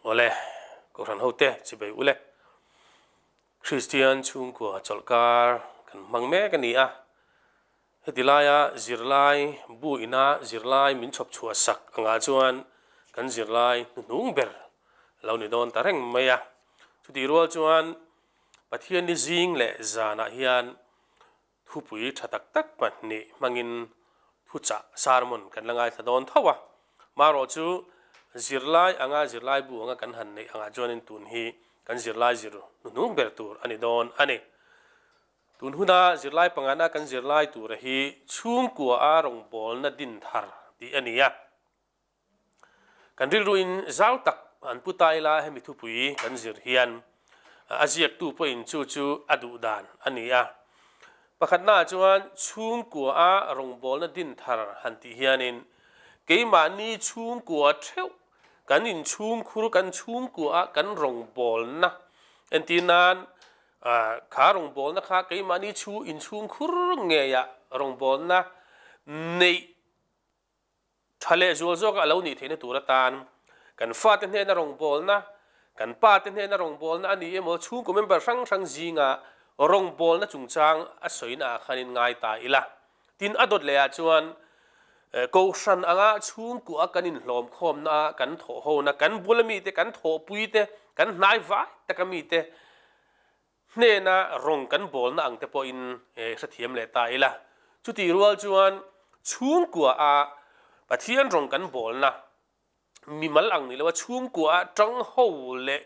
Awle, Kohhran hote chibei ule. Kristian chhungkua chawlhkar kan hmang mek a ni a. Heti laia zirlai bu ina zirlai min chhawp chhuah sak angah chuan kan zirlai hnuhnung ber lo ni dawn ta reng mai a. Chutih rual chuan Pathianni zing leh zanah hian thupui tha tak tak pahnih hmangin thuchah sermon kan la ngaithla dawn tho a. Marawh chu zirlai anga zirlai bu anga kan han neih angah chuanin tun hi kan zirlai zir hnuhnung ber tur a ni dawn a ni. Tun huna zirlai pangana kan zirlai tura hi chhungkua a rawngbawlna din thar tih a ni a. Kan rilruin zau tak an pu ta ila hemi thupui kan zir hian a ziaktu pawhin chu chu a duh dan a ni a. Pakhatnaah chuan chhungkua a rawngbawlna din thar han tih hianin keimahni chhungkua theuh kan inchhungkhur kan chhungkua a kan rawngbawlna entir nan kha rawngbawlna kha keimahni chhu inchhungkhur ngeiah rawngbawlna neih Tha leh zual zawka a lo nih theihna tur atan kan fate hnena rawngbawlna, kan pate hnena rawngbawlna a ni emaw chhungkaw member hrang hrang zinga rawngbawlna chungchang a sawina ah khanin ngai ta ila. Tin, a dawt lehah chuan Kohhran anga chhungkua kan inhlawm khawmna a kan thawhhona, kan bula mite, kan thawhpuite, kan hnai vai taka mite, Hnena rawng kan bawlna ang te pawhin hrethiam leh ta ila. Chutih rual chuan chhungkua a Pathian rawng kan bawlna mimal ang ni lo a chhungkua a tang ho leh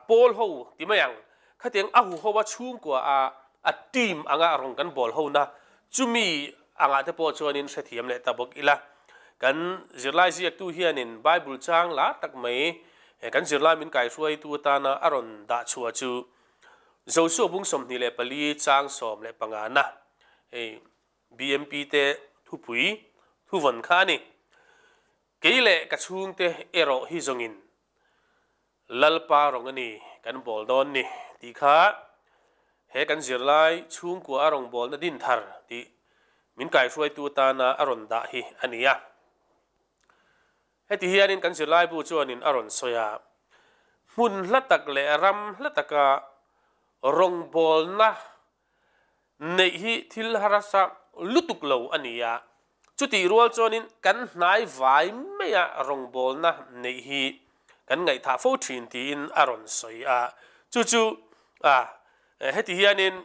pawl ho ti mai ang khatiang a hu ho a chhungkua a a team anga rawng kan bawl ho na chumi angah te pawh chuanin hrethiam leh ta bawk ila. Kan zirlai ziaktu hianin Bible chang lar tak mai He kan zirlai min kaihruaitu atana a rawn dah chhuah chu Joshua bung 24 chang 15 na hei BMP te thupui thuvawn kha a ni. Kei leh ka chhungte erawh hi zawngin Lalpa rawng a ni kan bawl dawn ni tih kha he kan zirlai chhungkua a rawngbawlna din thar tih min kaihruaitu atana a rawn dah hi a ni a. Heti hianin kan zirlaibu chuanin a rawn sawi a, hmun hla tak leh ram hla taka rawngbawlna neih hi thil harsa lutuk lo a ni a, chutih rual chuanin kan hnai vai maia rawngbawlna neih hi kan ngaihthah fo thin tiin a rawn sawi a, chu chu heti hianin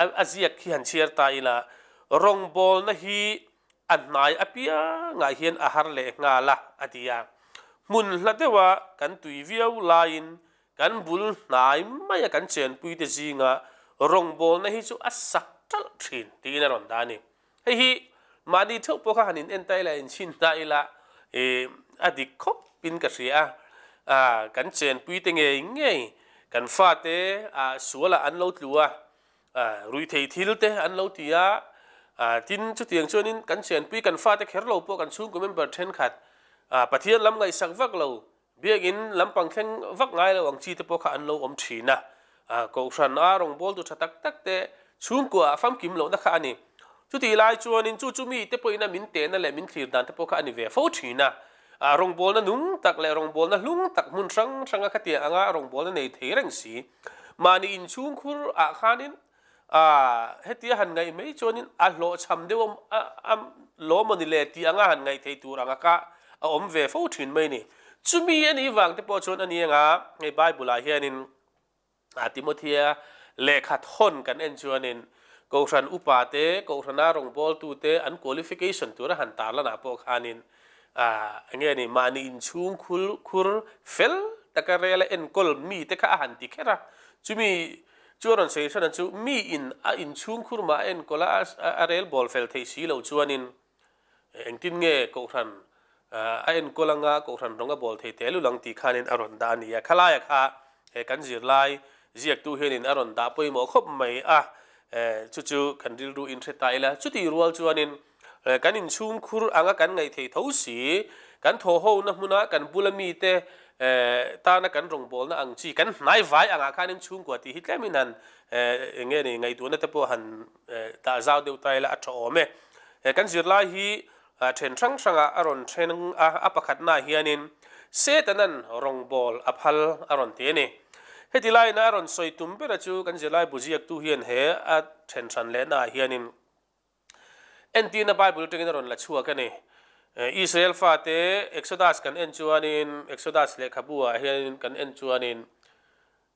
A ziak khi han chhiar ta ila, rawngbawlna hi a hnai apiangah hian a har leh nghal a, a ti a. Hmun hla deuha kan tui viau laiin kan bul hnai maia kan chenpuite zinga rawngbawlna hi chu a sak ṭalh ṭhin tiin a rawn dah a ni. Hei hi mahni theuh pawh kha han in en ta ila, in chhin ta ila i a dik khawp in ka hria a. Kan chenpui te ngei ngei kan fate ah sual ah an lo tlu a, ruihtheih thil te an lo ti a, tin chutiang chuanin kan chenpui kan fate kher lo pawh kan chhungkaw member thenkhat Pathian lam ngaihsak vak lo Biakinn lampang thleng vak ngai lo ang chi te pawh kha an lo awm thin a, Kohhran a rawngbawltu tha tak tak te chhungkua a famkim lohna kha a ni. Chutih lai chuanin chu chu mi te pawhin a min tehna leh min thlir dan te pawh kha a ni ve fo thin a, rawngbawlna nung tak leh rawngbawlna hlung tak hmun hrang hranga khatiang anga rawngbawlna nei thei reng si. Mahni inchhungkhur ah khanin A, hetia han ngaih mai chuanin a hlawhchham deuh a a lawm maw ni le tih anga han ngaih theih tur anga ka a awm ve fo thin mai ni. Chumi a nih vang te pawh chuan a ni anga hei Bible ah hianin a Timothea lehkha thawn kan en chuanin Kohhran upa te, Kohhrana rawngbawltu te an qualification tura han tarlan ah pawh khanin a enge ni mahni inchhung khul khur fel taka rel a enkawl mi te kha a han ti kher a, chumi Chu a rawn sawi hran chu mi in a inchhung khur mah a enkawl a, a rel bawl fel theih si lo chuanin engtin nge Kohhran a enkawl anga Kohhran rawng a bawl thei tel ul ang tih khanin a rawn dah a ni a. Khalaia kha he kan zirlai ziaktu hianin a rawn dah pawimawh khawp mai a, chu chu kan rilru in hre ta ila. Chutih rual chuanin Kan inchhung khur anga kan ngaih theih tho si, kan thawhhona hmuna kan bula mite tana kan rawngbawlna ang chi, kan hnai vai angah khan inchhungkua tih hi tlemin han eng nge ni ngaihtuahna te pawh han dah zau deuh ta ila a tha awm e. Kan zirlai hi then hrang hrangah a rawn then a, a pakhatnaah hianin. Setanan rawngbawl a phal a rawn ti a ni. Heti laiin a rawn sawi tum bera chu kan zirlaibu ziaktu hian he a then hran lehnaah hianin entirna Bible atangin a rawn la chhuak a ni. Israel fate Exodus kan en chuanin, Exodus lehkhabu ah hianin kan en chuanin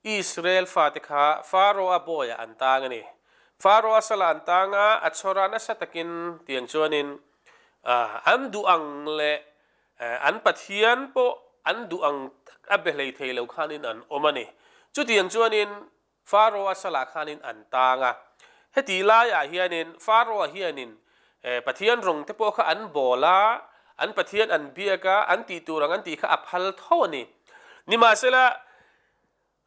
Israel fate kha Pharaoh-a bawiah an tang a ni. Pharaoh-a salah an tang a, a chhawrah nasa takin tiang chuanin an duh ang leh an Pathian pawh an duh ang tak a be hlei thei lo khanin an awm a ni. Chutiang chuanin Pharaoh-a salah khanin an tang a. Heti laiah hianin Pharaoh-a hianin Pathian rawng te pawh kha an bawl a, an Pathian an biak a, an tih tur ang an tih kha a phal tho a ni. Nimahsela,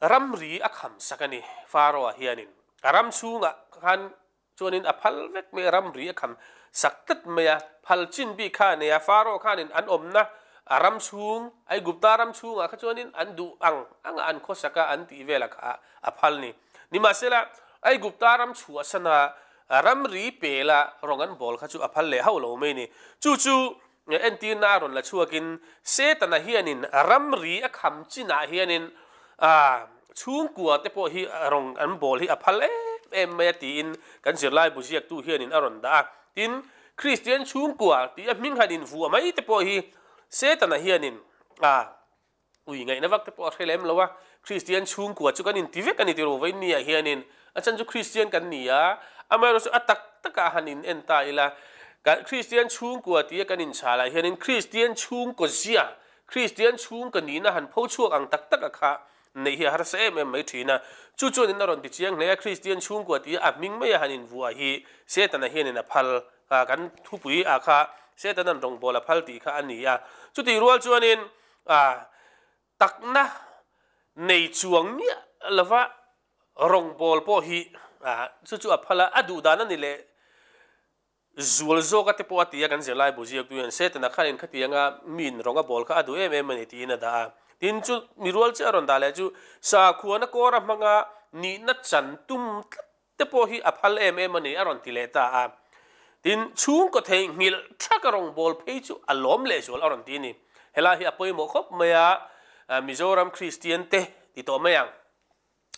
ramri a kham sak a ni Pharaoh-a hianin. A ram chhungah khan chuanin a phal vek mai a, ramri a kham sak tlat mai a, phal chin bik kha a nei a, Pharaoh khanin an awmna a ram chhung, Aigupta ram chhungah kha chuanin an duh ang anga an khawsak a, an tih velah kha a phal ni. Nimahsela, Aigupta ram chhuahsana ramri pela rawng an bawl kha chu a phal leh hauh lo mai a ni. Chu chu entirna a rawn la chhuakin Setana hianin ramri a kham chinah hianin chhungkua te pawh hi rawng an bawl hi a phal em em mai a tiin kan zirlai bu ziaktu hianin a rawn dah a. Tin, Kristian chhungkua tih a hming han invuah mai te pawh hi Setana hianin Ui ngaihna vak te pawh a hre lem lo a, Kristian chhungkua chu kan inti vek a ni tiro vawinia hianin a chhan chu Kristian kan ni a, amaherawhchu a tak takah han in en ta ila, kan Kristian chhungkua tia kan inchhalah hianin Kristian chhungkaw zia, Kristian chhungkaw nihna han pho chhuak ang tak taka kha neih hi a harsa em em mai thin a, chu chuanin a rawn ti chiang hle a, Kristian chhungkua tia a hming maia han invuah hi Setana hianin a phal a, kan thupui ah kha Setana'n rawngbâwl a phal tih kha a ni a, chutih rual chuanin A takna nei chuang miah lova rawngbâwl pawh hi chu chu a phal a, a duh dan a ni leh zual zawk a te pawh a ti a, kan zirlai bu ziaktu hian Setana khanin khatianga miin rawng a bawl kha a duh em em a ni tiin a dah a. Tin, chu mi rual chiah a rawn dah leh chu sakhuana kawra hmanga nihna chan tum tlat te pawh hi a phal em em a ni a rawn ti leh ta a. Tin, chhungkaw theihnghilh thaka rawngbâwl phei chu a lawm lehzual a rawn ti a ni. Helai hi a pawimawh khawp mai a, Mizoram Kristian te ti tawh mai ang.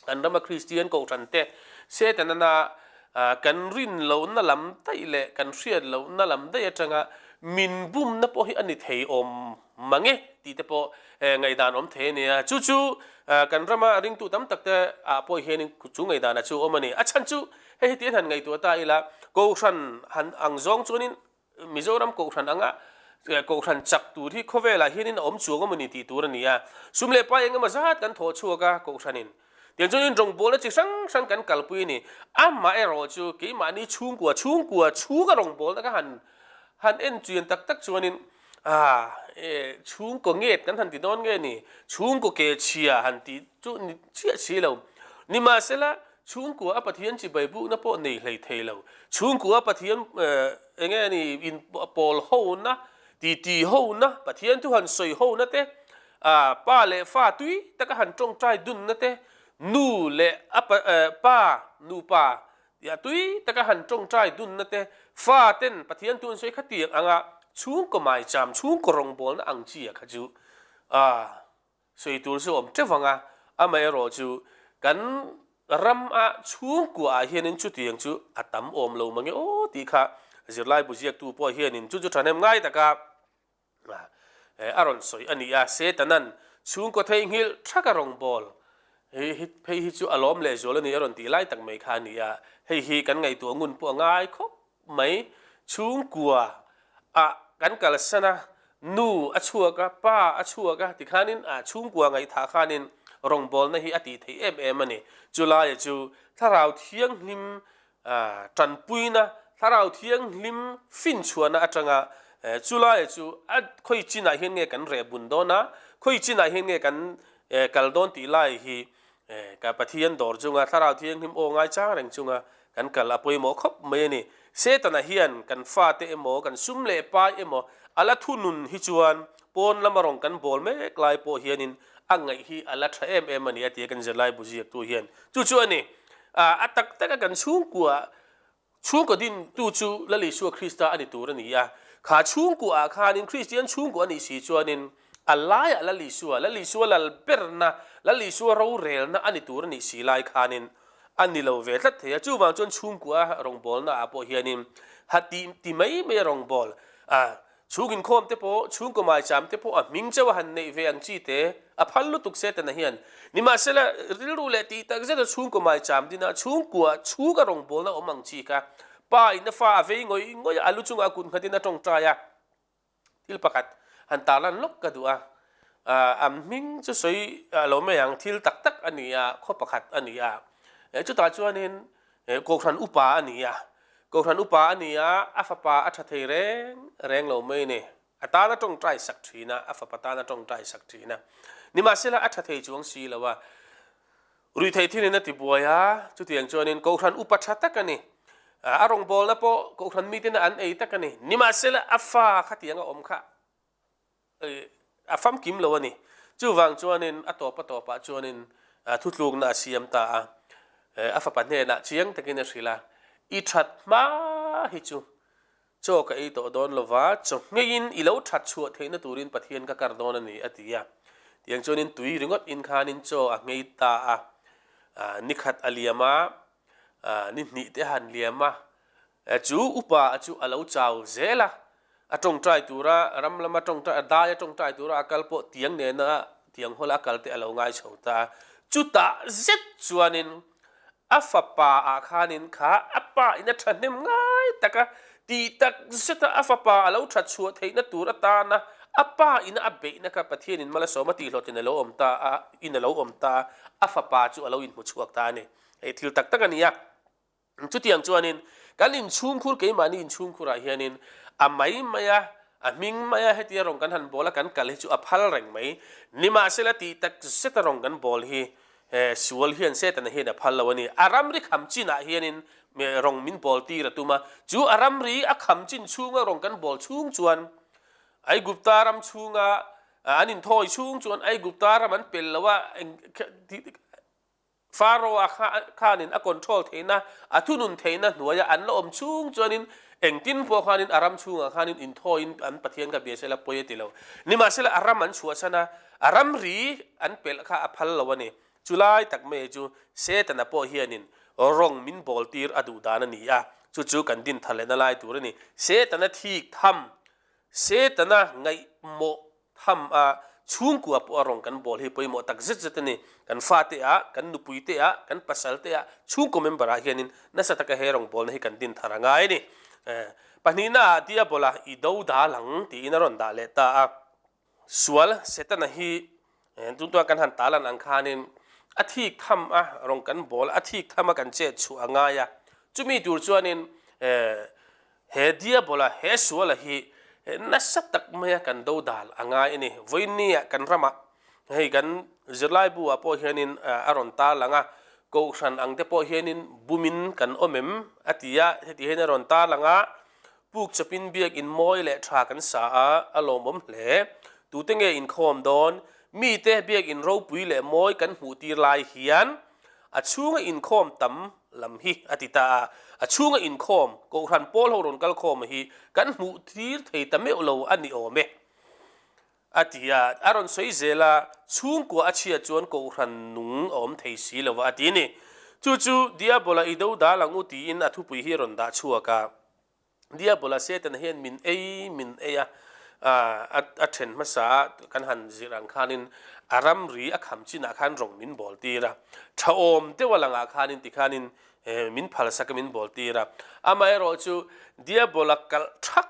Kan rama Kristian Kohhran te Setanana kan rin lohna lam daih leh kan hriat lohna lam daih atanga min bumna pawh hi a ni thei awm mang e tih te pawh ngaihdan awm thei a nia. Chu chu kan rama ringtu tam tak te ah pawh hianin chu ngaihdanah chu awm a ni. A chhan chu hei hetiang han ngaihtuah ta ila, Kohhran han ang zawng chuanin Mizoram Kohhran anga Kohhran chak tur hi khawvelah hianin a awm chuang emaw ni tih tur a ni a. Sum leh pai engemaw zat kan thawh chhuak a Kohhranin. Tiang chuanin rawngbawlna chi hrang hrang kan kalpui a ni. Amaherawh chu keimahni chhungkua chhungkua chhunga rawngbawlna kha han han en chian tak tak chuanin ah e chhungkaw nget kan han ti dawn nge ni, chhungkaw ke chhia han tih chu ni chiah si lo. Nimahsela chhungkua a Pathian chibai bukna pawh nei hlei thei lo. Chhungkua a Pathian enge ni in pawl hona, titi hona, Pathian thu han sawi hona te, ah pa leh fa tui taka han tawngtai dunna te, nu leh a pa nupa Tia tui taka han tawngtai dunna te, fa ten Pathian tu an sawi kha tiang anga chhungkaw maicham, chhungkaw rawngbawlna ang chi ah kha chu a sawi tur chu a awm teuh ang a, amaherawh chu kan ram a chhungkua ah hianin chutiang chu a tam awm lo mange aw tih kha zirlai bu ziaktu pawh hianin chu chu thahnem ngai taka a rawn sawi a ni a, Setanan chhungkaw theihnghilh thaka rawngbâwl hi hi phei hi chu a lawm lehzual a ni a rawn tih lai tak mai kha a ni a, hei hi kan ngaihtuah ngun pawh a ngai khawp mai. Chhungkua ah kan kalsan a, nu a chhuak a, pa a chhuak a tikhanin ah chhungkua ngaihthah khanin rawngbâwlna hi a tih theih em em a ni. Chulaia chu Thlarau Thianghlim Tanpuina Thlarau Thianghlim finchhuahna atanga chulai chu a khawi chinah hian nge kan reh bun dawn a, khawi chinah hian nge kan kal dawn tih lai hi ka Pathian dawr chunga Thlarau Thianghlim aw ngaichang reng chunga kan kal a pawimawh khawp mai a ni. Setana hian kan fate emaw kan sum leh pai emaw a la thunun hi chuan pawn lama rawn kan bawl mek lai pawh hianin a ngaih hi a la tha em em a ni a ti a kan zirlai bu ziaktu hian. Chu chu a ni. A tak taka kan chhungkua chhungkaw dintu chu Lal Isua Krista a ni tur a ni a. Kha chhungkuaah khanin Kristian chhungkua a nih si chuanin A laiah Lal Isua, Lal Isua lal berna, Lal Isua rorelna a ni tur a nih si lai khanin a ni lo ve tlat thei a. Chuvang chuan chhungkua rawngbawlna ah pawh hianin ha ti ti mai mai a rawngbâwl a, chhung inkhawm te pawh, chhungkaw maicham te pawh a hming chauh a han neih ve ang chi te a phal lutuk Setana hian. Nimahsela, rilru leh tih tak zeta chhungkaw maicham dina chhungkua chhunga rawngbawlna awm ang chi kha pa in a fa a vei ngawih ngawih a, a lu chungah a kut nghatin a tawngtai a. Thil pakhat han tarlan lawk ka duh a, an hming chu sawi lo mai ang, thil tak tak a ni a, khaw pakhat a ni a, chutah chuanin Kohhran upa a ni a, Kohhran upa a ni a, a fapa a tha thei reng reng lo mai a ni, a tana tawngtai sak thin a, a fapa tana tawngtai sak thin a, nimahsela a tha thei chuang si lo a. Ruihtheih thilin a ti buai a, chutiang chuanin Kohhran upa tha tak a ni. A rawngbawlna pawh Kohhran mitena an ei tak a ni. Nimahsela a fa khatiang a awm kha a famkim lo a ni. Chuvang chuanin a tawp a tawpah chuanin thutlukna a siam ta a, a fapa hnenah chiang takin a hrilh a, I that hma hi chu Chaw ka ei tawh dawn lova, chaw ngheiin i lo that chhuah theihna turin Pathian ka kar dawn a ni, a ti a. Tiang chuanin tui ringawt in khanin chaw a nghei ta a. Ni khat a liam a, ni hnih te han liam a, chu upa a chu a lo chau zel a. A tawngtai tura ram lama tawngtai, a dai a tawngtai tura a kal pawh tiang nena tiang hawla a kal te a lo ngai chho ta a. Chutah zet chuanin A fapa ah khanin kha a pa in a thahnem ngai tak a, tih tak zeta a fapa a lo that chhuah theihna tur atana a pa ina a beihna kha Pathianin Malasawma tihhlawhtlin a lo awm ta a, in a lo awm ta a, a fapa chu a lo inhmu chhuak ta a ni. Hei thil tak tak a ni a. Chutiang chuanin kan inchhungkhur, keimahni inchhungkhurah hianin a mai mai a, a hming mai a hetia rawng kan han bawl a kan kal hi chu a phal reng mai. Nimahsela tih tak zeta rawng kan bawl hi He sual hian Setana hian a phal lo a ni. A ramri kham chinah hianin rawng min bawl tir a tum a. Chu a ramri a kham chin chhunga rawng kan bawl chhung chuan Aigupta ram chhunga an inthawi chhung chuan Aigupta ram an pel lo a, Pharaoh-a khanin a control theihna, a thunun theihna hnuaia an la awm chhung chuanin engtin pawh khanin a ram chhungah khanin inthawiin an Pathian kha bia sela pawi a ti lo. Nimahsela a ram an chhuahsan a, A ramri an pelh kha a phal lo a ni. Chulai tak mai chu Setana pawh hianin rawng min bawl tir a duh dan a ni a, chu chu kan din thar lehna lai tur a ni. Setana thik tham, Setana ngaihmawh tham a chhungkua pawh a rawng kan bawl hi pawimawh tak zet zet a ni. Kan fate ah, kan nupui te ah, kan pasal te ah, chhungkaw member ah hianin nasa taka he rawng bawlna hi kan din thar a ngai a ni. Pahnihna ah Diabola i do dal ang tiin a rawn dah leh ta a. Sual Setana hi tuntuan kan han talan ang khanin a thik tham a rawng kan bawl a thik tham a kan chet chhuah a ngai a, chumi tur chuanin he diabola he suala hi nasa tak maia kan do dal a ngai a ni. Vawiinnia kan ramah hei kan zirlai bu ah pawh hianin a rawn tarlang a, kohhran ang te pawh hianin bumin kan awm em a ti a, heti hian a rawn tarlang a, Puk chawpin biakinn mawi leh tha kan sa a, a lawmawm hle. Tute nge inkhawm dawn? Mite biakinn ropui leh mawi kan hmuh tir lai hian a chhunga inkhawm tam lam hi a ti ta a, a chhunga inkhawm, Kohhran pawl ho rawn kal khawm hi kan hmuh tir thei ta meuh lo a ni awm e. A ti a, a rawn sawi zel a, chhungkua a chhiat chuan Kohhran nung a awm thei si lo va a ti a ni. Chu chu Diabola i do dal ang u tiin a thupui hi a rawn dah chhuak a. Diabola Setana hian min ei min ei a, a a then hmasa a kan han zir ang khanin a ramri a kham chinah khan rawng min bawl tir a, tha awm deuh a langah khanin tikhanin min phalsak a min bawl tir a. Amaherawhchu Diabola kalh thak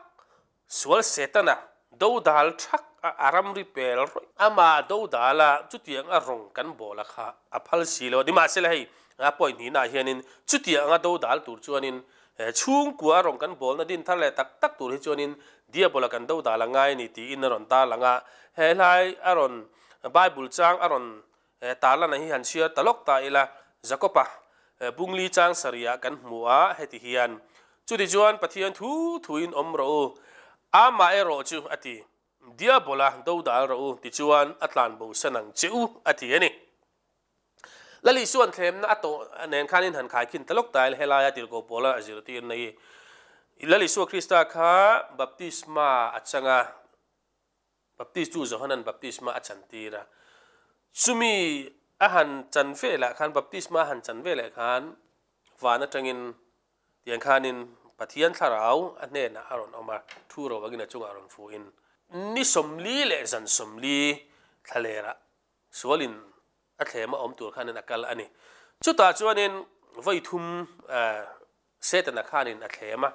Sual Setana dodal thak a a ramri pel rawih. Amah dodala chutiang a rawng kan bawla kha a phal si lo a ni. Mahsela hei a point hnihnaah hianin chutiang a dodal tur chuanin chhungkua a rawng kan bawlna din thar leh tak tak tur hi chuanin Diabola kan dodal a ngai a ni tiin a rawn tarlang a. He hlai a rawn Bible chang a rawn Tarlana hi han chhiar ta lawk ta ila, Jakob-a bungli chang sarihah kan hmu a, heti hian, Chutichuan Pathian thu thuin awm rawh u, amah erawh chu, a ti, Diabola dodal rawh u, tichuan a tlan bosan ang che u, a ti a ni. Lal Isua'n thlemna a tawh nen khanin han khaikhin ta lawk ta ila, helaia tirhkoh Paula a zirtirna hi Lal Isua Krista kha baptisma a chang a. Baptistu Johanan baptisma a chantir a. Chumi a han chan velah khan, baptisma a han chan veleh khan van atangin tiang khanin Pathian thlarau a hnenah a rawn awm a, thu ro angin a chungah a rawn fuhin ni 40 leh zan 40 thlalerah sualin a thlem a awm tur khanin a kal a ni. Chutah chuanin vawi thum Setana khanin a thlem a,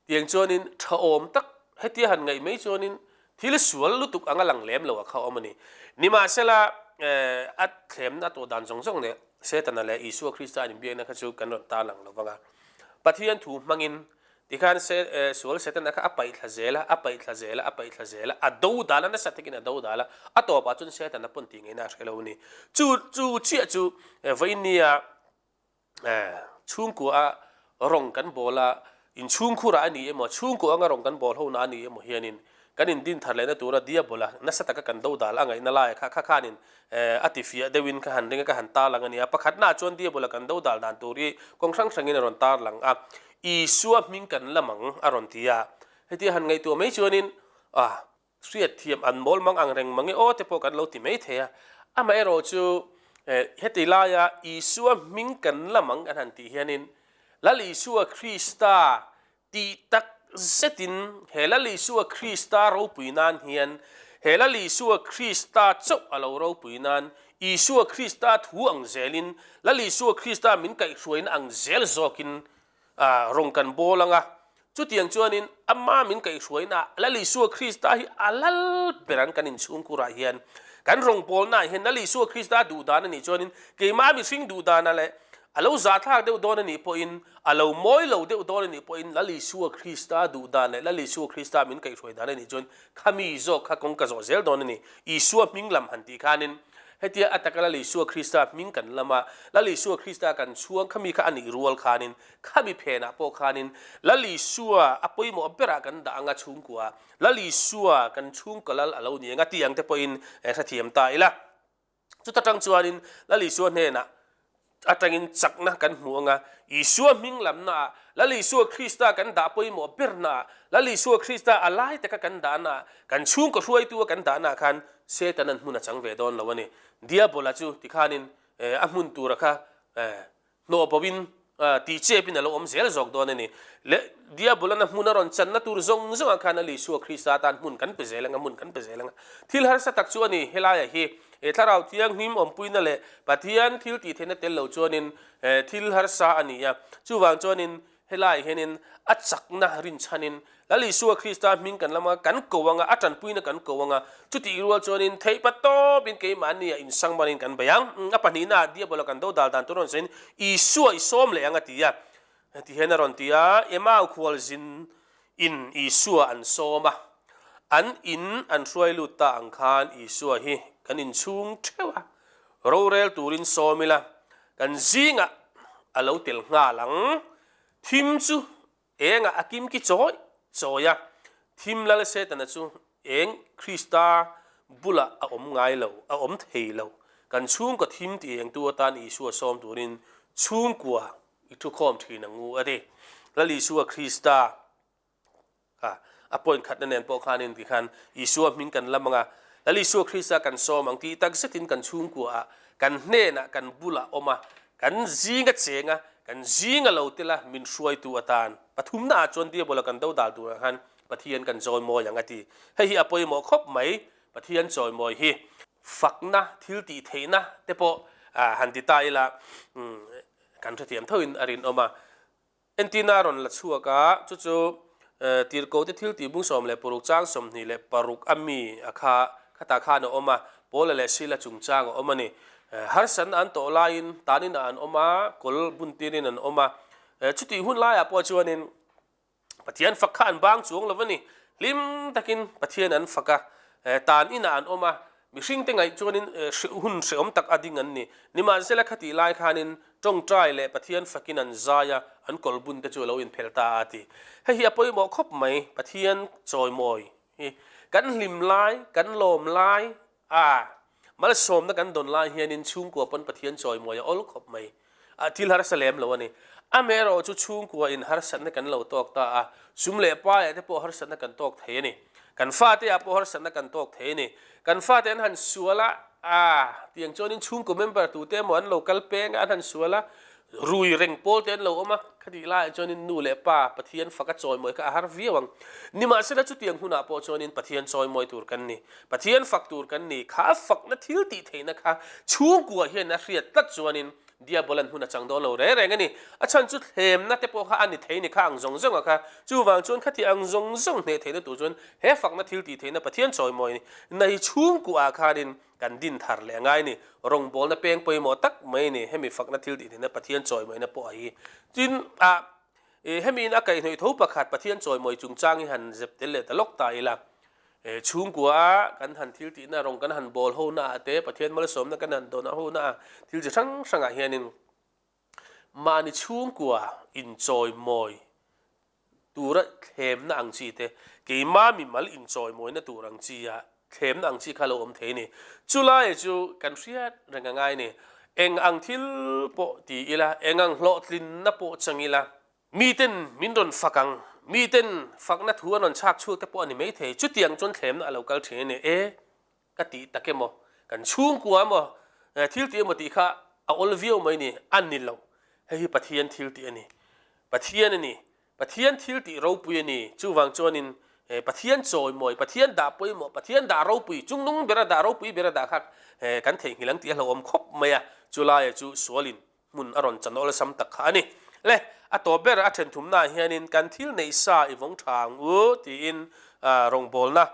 tiang chuanin tha awm tak hetia han ngaih mai chuanin thil sual lutuk anga lang lem lo a kha awm a ni. Nimahsela a thlemna a tawh dan zawng zawng leh Setana leh Isua Krista an inbiakna kha chu kan rawn tarlang lo vang a. Pathian thu hmangin Tikhan sual Setana kha a paih thla zel a, a paih thla zel a, a paih thla zel a, a do dal a, nasa takin a do dal a, a tawpah chuan Setana pawn tih ngaihna a hre lo a ni. Chu chu chiah chu vawinia chhungkua a rawng kan bawl a, inchhungkhurah a ni emaw, chhungkua anga rawng kan bawl hona a ni emaw hianin kan indin thar lehna tura Diabola nasa taka kan do dal a ngaihna laia kha kha khanin a tifiah deuhin ka han ring a, ka han tarlang a ni a. Pakhatnaah chuan Diabola kan do dal dan tur hi kawng hrang hrangin a rawn tarlang a. Isua hming kan lam ang a rawn ti a, hetia han ngaihtuah mai chuanin ah hriatthiam an mawl mang ang reng mang e aw te pawh kan lo ti mai thei a. Amaherawh chu heti laia Isua hming kan lam ang kan han tih hianin Lal Isua Krista tih tak zetin he Lal Isua Krista ropui nan hian he Lal Isua Krista chauh a lo ropui nan Isua Krista thu ang zelin, Lal Isua Krista min kaihhruaina ang zel zawkin rawng kan bawl ang a. Chutiang chuanin ama min kaihhruaina Lal Isua Krista hi a lal ber ang kan inchhungkurah hian. Kan rawngbawlnaah hian Lal Isua Krista duhdan a nih chuanin keimah mihring duhdana leh a lo zahthlak deuh dawn a nih pawhin, a lo mawi lo deuh dawn a nih pawhin Lal Isua Krista duhdan leh Lal Isua Krista min kaihhruai dan a nih chuan Khami zawk kha kawng ka zawh zel dawn a ni. Isua hming lam han tih khanin hetia a taka Lal Isua Krista hming kan lam a, Lal Isua Krista kan chhuang khami kha a nih rual khanin khami phenah pawh khanin Lal Isua a pawimawh berah kan dah anga chhungkua Lal Isua kan chhungkaw lal a lo ni anga tih ang te pawhin hrethiam ta ila. Chuta tang chuanin Lal Isua hnenah atangin chakna kan hmu ang a, Isua hming lamnaah, Lal Isua Krista kan dah pawimawh bernaah, Lal Isua Krista a lai taka kan dahnaah, kan chhungkaw hruaitua kan dahnaah khan Setanan hmun a chang ve dawn lo a ni. Diabola chu tikhanin a hmun tura kha Hnawh bo in tih chep in a lo awm zel zawk dawn a ni. Leh Diabolana hmun a rawn channa tur zawng zawngah khan a Isua Krista tan hmun kan pe zel ang a, hmun kan pe zel ang a. Thil harsa tak chu a ni, helaia hi he Thlarau Thianghlim awmpuina leh Pathian thil tih theihna tel lo chuanin thil harsa a ni a. Chuvang chuanin Helai hianin a chakna rinchhanin Lal Isua Krista hming kan lam a, kan ko anga, a tanpuina kan ko anga, chutih rual chuanin theihpa tawpin keimahnia insangmanin kan bei ang. A pahnihnaah Diabola kan do dal dan tur rawn sawiin Isua i sawm leh ang a ti a. Heti hian a rawn ti a, Emau khualzin in Isua an sawm a, an in an hruai lut ta ang khan Isua hi kan inchhung theuh a, rorel turin sawm ila, Kan zingah a lo tel nghal ang. Thim chu engah a kim ki chawi chawi a, thim lal Setana chu eng Krista bulah a awm ngai lo, a awm thei lo. Kan chhungkaw thim ti engtu atan Isua sawm turin chhungkua i thukhawm thin ang u a ti. Lal Isua Krista. Kha a point khatna nen pawh khanin tikhan Isua hming kan lam anga, Lal Isua Krista kan sawm ang tih tak zetin kan chhungkuaah, kan hnenah, kan bulah awm a, kan zinga cheng a, kan zinga lo tel a min hruaitu atan pathumnaah chuan Diabola kan do dal turah khan Pathian kan chawimawi ang a ti. Hei hi a pawimawh khawp mai, Pathian chawimawi hi. Fakna, thil tih theihna te pawh han ti ta ila kan hrethiam thoin a rinawm a. Entina a rawn la chhuak a, chu chu Tirhkohte thil tih bung 16 chang 26 a mi a kha khatah khan a awm a, Paula leh Sila chungchang a awm a ni. Harsatna an tawh laiin taninah an awm a, kawl buntirin an awm a. Chutih hun laiah pawh chuanin Pathian fak kha an bang chuang lo a ni. Hlim takin Pathian an fak a, tan inah an awm a, Mihringte ngaih chuanin hun hrehawm tak a ding an ni. Nimahsela khatih lai khanin tawngtai leh Pathian fakin an zai a, an kawlbun te chu a lo inphelh ta a ti. Hei hi a pawimawh khawp mai, Pathian chawimawi hi. Kan hlim lai, kan lawm lai a, malsawmna kan dawn lai hianin chhungkua pawn Pathian chawimawi a awl khawp mai. A thil harsa lem lo a ni. Amaherawhchu chhungkua in harsatna kan lo tawk ta a, sum leh paiah te pawh harsatna kan tawk thei a ni. Kan fate ah pawh harsatna kan tawk thei a ni. Kan fate an han sual a, aa tiang chuanin chhungkaw member tute emaw an lo kal peng a, an han sual a, rui reng pawl te an lo awm a, khatih laiah chuanin nu leh pa Pathian faka chawimawi kha a har viau ang. Nimahsela chutiang hunah pawh chuanin Pathian chawimawi tur kan ni. Pathian fak tur kan ni. Kha a fakna thil tih theihna kha chhungkua hian a hriat tlat chuanin Diabolan hun a chang dawn lo reng reng a ni. A chhan chu thlemna te pawh kha a ni thei ni kha ang zawng zawng a kha. Chuvang chuan khati ang zawng zawng hneh theihna tur chuan he fakna thil tih theihna Pathian chawimawi na hi chhungkuah khanin kan din thar leh a ngai a ni. Rawngbawlna peng pawimawh tak mai a ni. Hemi fakna thil tih theihna Pathian chawimawina pawh a hi. Tin, ah, hemi in a kaihhnawih tho pakhat Pathian chawimawi chungchang hi han zep tel leh ta lawk ta ila. Chhungkua a kan han thil tihna rawng kan han bawl ho naah te, Pathian malsawmna kan han dawn ho naah thil chi hrang hrangah hianin mahni chhungkua inchawimawi tura thlemna ang chi te, keimah mimal inchawimawina tur ang chi a thlemna ang chi kha lo awm thei a ni. Chulai chu kan hriat reng a ngai a ni. Eng ang thil pawh ti ila, eng ang hlawhtlinna pawh chang ila, Miten min rawn fak ang, miten fakna thu an rawn chhak chhuak te pawh a ni maithei, chutiang chuan thlemna a lo kal thin a ni e, ka tih tak emaw, kan chhungkua emaw, thil tih emaw tih kha a awl viau mai ni, a ni lo, hei hi Pathian thil tih a ni, Pathian a ni, Pathian thil tih ropui a ni, chuvang chuanin Pathian chawimawi, Pathian dah pawimawh, Pathian dah ropui, chungnung bera dah ropui bera dah kha kan theihnghilh ang tih a hlauhawm khawp mai a, chulaia chu sualin hmun a rawn chan awlsam tak kha a ni. Le, a tawp ber a then thumnaah hianin kan thil neih sa i vawng tha ang u tiin rawngbawlna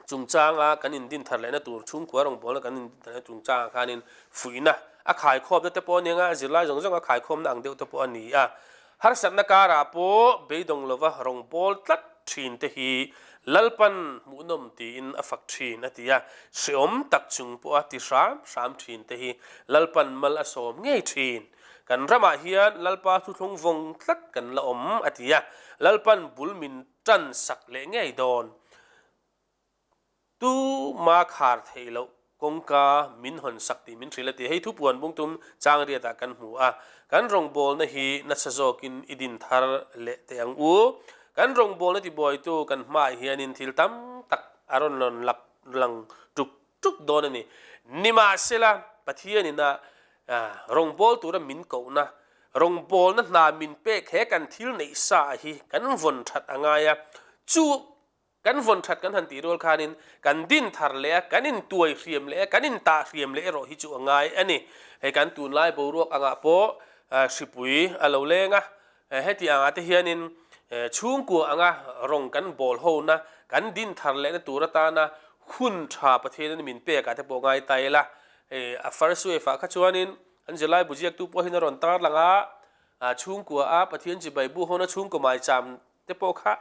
chungchanga kan indin thar lehna tur chhungkua rawngbawlna kan indin thar lehna chungchangah khanin fuihna a khaikhawmna te pawh a ni ang a, zirlai zawng zawng a khaikhawmna ang deuh te pawh a ni a. Harsatna karah pawh beidawng lova rawngbâwl tlat ṭhin te hi Lalpan hmuhnawm tiin a fak ṭhin a ti a, hreawm tak chung pawha ti hram hram ṭhin te hi Lalpan mal a sawm ngei ṭhin. Kan ramah hian Lalpa thuthlung vawng tlat kan la awm a ti a, Lalpan bul min ṭan sak leh ngei dawn. Tuma khar theih loh kawngka min hawn sak tih min hrilh a ti. Hei thupuan bungtum Changriatah kan hmu a, kan rawngbawlna hi nasa zawkin i din thar leh teh ang u. Kan rawngbawlna tibuaitu kan hmaah hianin thil tam tak a rawn rawn lak lang tuk tuk dawn a ni. Nimahsela, Pathianin a rawngbâwl tura min kohna, rawngbâwlna hna min pek he kan thil neih sa hi kan vawn that a ngai a, chu Kan vawn that kan han tih rual khanin kan din thar leh a, kan intuai hriam leh a, kan intah hriam leh erawh hi chu a ngai a ni. Hei kan tunlai boruak angah pawh hripui a lo leng a, heti angah te hianin chhungkua anga rawng kan bawl hona, kan din thar lehna tur atana hun tha Pathianin min pek ah te pawh ngai ta ila. Hei a first wave ah kha chuanin an zirlai bu ziaktu pawhin a rawn tarlang a, chhungkua a Pathian chibai bu hona chhungkaw maicham te pawh kha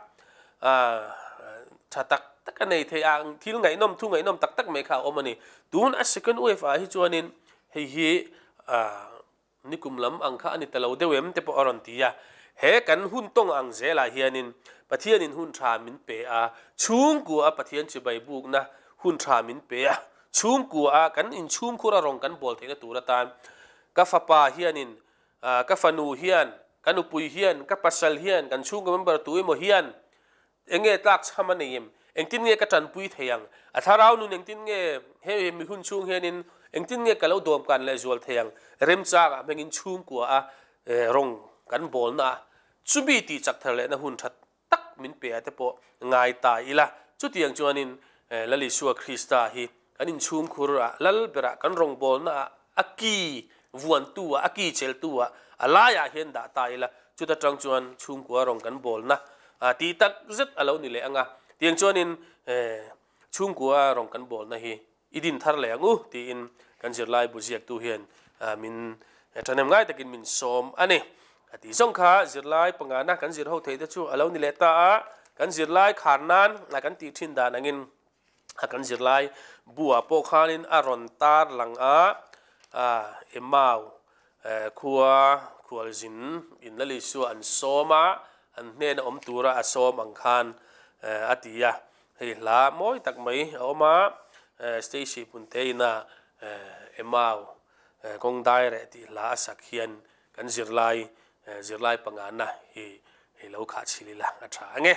tha tak tak a nei thei a, thil ngaihnawm thu ngaihnawm tak tak mai kha a awm a ni. Tun a second wave ah hi chuanin hei hi nikum lam ang kha a ni ta lo deuh em te pawh a rawn ti a. He kan hun tawng ang zelah hianin Pathianin hun tha min pe a, chhungkua a Pathian chibai bukna hun tha min pe a, chhungkua a kan inchhungkhur a rawng kan bawl theihna tur atan ka fapa hianin Ka fanu hian, ka nupui hian, ka pasal hian, kan chhungkaw member tu emaw hian eng nge tlak chham a nei em? Engtin nge ka tanpui thei ang? A thlarau nun engtin nge he mi hun chhung hianin engtin nge ka lo dawmkan leh zual thei ang? Remchangah hmangin chhungkua a rawng kan bawlna a chumi tih chak thar lehna hun that tak min pe a te pawh ngai ta ila. Chutiang chuanin Lal Isua Krista hi kan inchhungkhur ah, lal berah kan rawngbawlna ah, a ki vuantu ah, a ki cheltu ah, a laiah hian dah ta ila. Chuta tang chuan chhungkua rawng kan bawlna tih tak zet a lo ni leh ang a. Tiang chuanin chhungkua rawng kan bawlna hi I din thar leh ang u tiin kan zirlai bu ziaktu hian min thahnem ngai takin min sawm a ni. A tih zawng kha zirlai pangana kan zir ho theih te chu a lo ni leh ta a, kan zirlai khar nan a kan tih thin dan angin a kan zirlai buah pawh khanin a rawn tar lang a, Emau khua khualzin in Lal Isua an sawm a, an hnena awm tura a sawm ang khan a ti a. Hei hla mawi tak mai a awm a, Stacy Punteina Emau kawng dai reh tih hla a sak hian kan zirlai zirlai pangana hi lo khah chhil ila a tha ang e.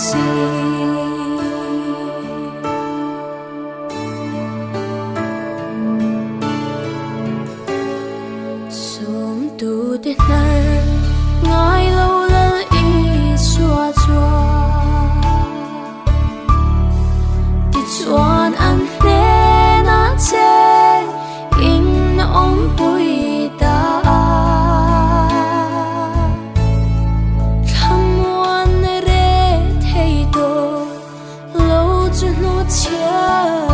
si. Sawmtute hnar ngai lo Lal Isua chuan Tichuan an hnenah che in awmpui ta a. Thlamuan reh thei tawh lo chu hnuchhiah.